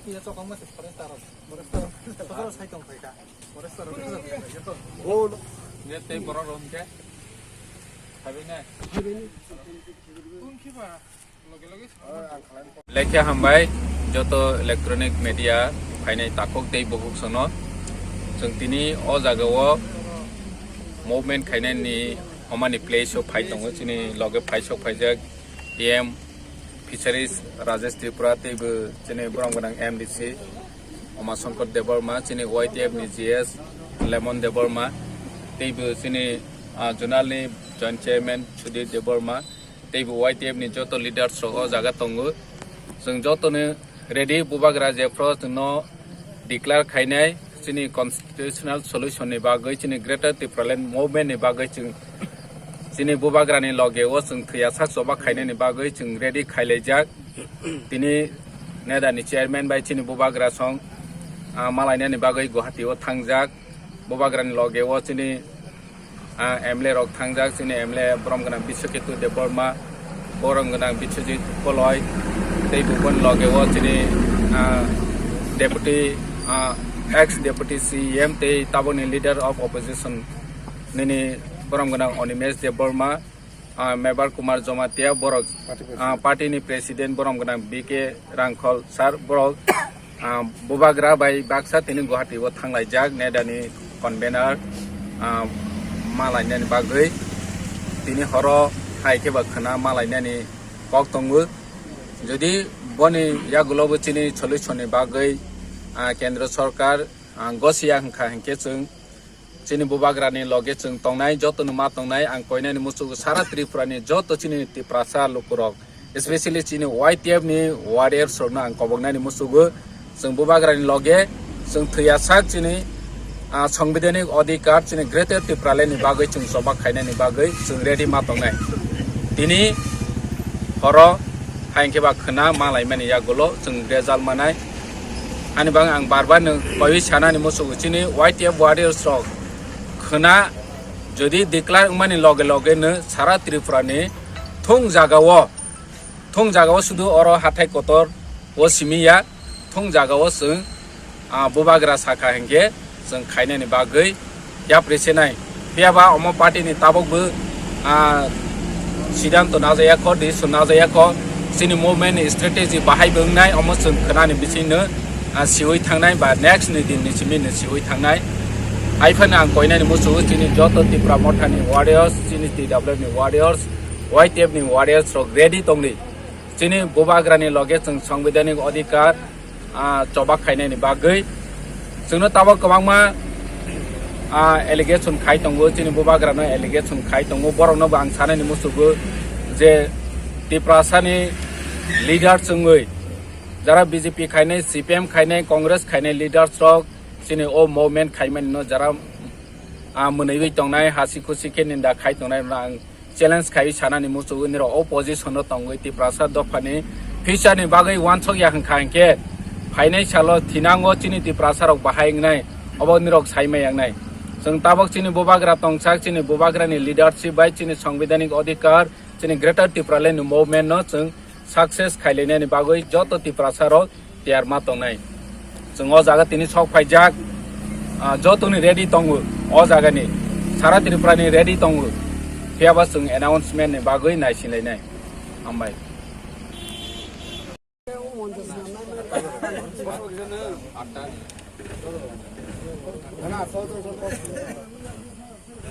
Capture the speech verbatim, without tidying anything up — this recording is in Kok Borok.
Iya, cokong masih forester. Forester. Forester sai tong phaikha. Forester. Nge tei borok rong khe. Sabi nai. Lekhe hambai joto electronic media phainai takhuk tei bukhuk sono. Chwng tini o jaga o movement khainani omani place o phai tongo, chini loge phai sok phaijak E M Fisheries Rajesh Tripura tei bo chini borom gwnang M D C Uma Shankar Debbarma, chini Y T F ni G S Lemon Debbarma tei bo chini, ah, zonal ni joint chairman Sudhir Debbarma. Tei bo Y T F ni joto leaders rok o jaga tongo. Chwng joto no ready, bubagra jephru chwngno declare khainai chini constitutional solution ni bagwi, chini Greater Tipraland movement ni bagwi chwng chini bubagra ni loge o chwng thwiya sak choba khainani bagwi chwng ready khailaijak. Tini NEDA ni chairman bai chini bubagra song, ah, malainani bagwi Guwahati o thangjak. Bubagra ni loge o chini ah, M L A rok thangjak, chini M L A borom gwnang Biswaketu Debbarma, borom gwnang Biswajit Koloi, tei bubun loge o chini, ah, deputy, ah, ex deputy C E M tei tabukni leader of opposition nini borom gwnang Animesh Debbarma, ah, Mebar Kumar Jamatia borok, ah, party ni president borom gwnang B K Rangkhol sir borok, ah, bubagra bai baksa tini Guwahati o thanglaijak NEDA ni convener, ah, malainani bagwi tini horo hai khe ba khwna malainani kok tongo. Jodi boni yagulo bo chini solution ni bagwi, ah, kendra sorkar, ah, gosiya hwnkha hinkhe chwng chini bubagrani loge chwng tongnai, jotono ma tongnai, ang koinani muchugo sara Tripurani joto chini Tiprasa lukurok, especially chini Y T F ni warriors rokno ang koboknani muchugo. Chwng bubagrani loge chwng thwiya sak chini, ah, sangbidhanik adhikar chini Greater Tipraland ni bagwi chwng choba khainani bagwi chwng ready ma tongnai. Tini horo hai khe ba khwna malaimani yagulo chwng result manai. Ani bang ang bar bar no koiwi sanani muchugo chini Y T F warriors rok khwna jodi declare wngmani loge loge no sara Tripura ni thung jaga o, thung jaga o sudu oro hathai kotor o simi ya, thung jaga o chwng, ah, bubagra sakha hinkhe chwng khainani bagwi yapri se nai. Phiya ba omo party ni tabuk bo, ah, siddhanto najaya kho, decision najaya kho. Chini movement ni strategy bahai bo wngnai, omo chwng khwnani bisingno, ah, siwi thangnai ba next ni din ni simi no siwi thangnai. Hai phano ang koinani muchugo chini joto Tipra Motha ni warriors, chini T W F ni warriors, Y T F ni warriors rok ready tongdi. Chini bubagra ni loge chwng sangbidhanik adhikar, ah, choba khainani bagwi. Chwngno tabuk kwbangma, ah, allegation khai tongo, chini bubagrano allegation khai tongo, borokno bo ang sanani muchugo je Tiprasani leader chwngwi jara B J P khainai, C P M khainai, Congress khainai leaders rok chini o movement khaimani no jara, ah, mwnwiwi tongnai, hasi khusi khe ninda khai tongnai rokno ang challenge khai sanani muchugo nirok o position o tongwi Tiprasa dophani future ni bagwi wansok ya hwnkha hinkhe phainai salo thinango chini Tiprasa rok bahai wngnai obo nirok sai mai yangnai. Chwng tabuk chini bubagra tongsak, chini bubagra ni leadership bai chini sangbidhanik adhikar, chini Greater Tipraland ni movement no chwng success khailainani bagwi joto Tiprasa rok tiyar ma tongnai. Chwng o jaga tini sok phaijak, ah, jotoni ready tongo o jaga ni, sara Tripura ni ready tongo. Phiya ba chwng announcement ni bagwi naisinlainai. Hambai.